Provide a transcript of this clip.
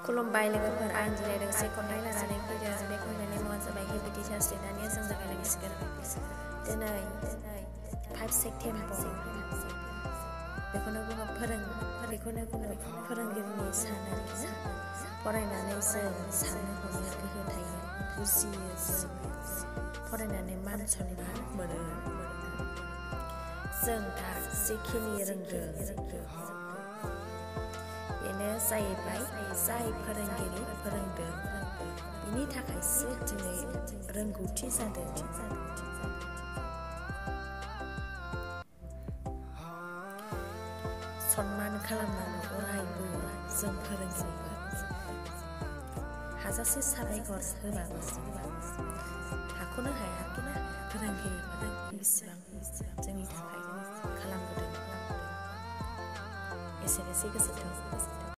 खुलुमबाय लोगोफोर आं दिनै दोंसे खन्थाइ लानानै फैदों बे खन्थाइनि मुङा जाबाय हेबिटेटास दानिया जों जागायलांसिगोन दिनै 5 सेप्तेम्बर बेखौनो बुङो फोरोंगिरिनि सान आरोखि फरायनानै जों साननो हनो गोहो थायो बुजियो जों फरायनानै मान सनमान मोनो जों दा जेखिनि रोंदों बेनो जाहैबाय जाय फोरोंगिरि फोरोंदों बिनि थाखायसो दिनै रोंगौथि जादों सनमान खालामनांगौ अरायबो जों फोरोंगिरिखौ हाजासे साबायखर होबाबो हाख'नो हायाखैना फोरोंगिरिफोरा बेसेबां जोंनि थाखाय खालामबोदों एसेनोसै गोजोन्थों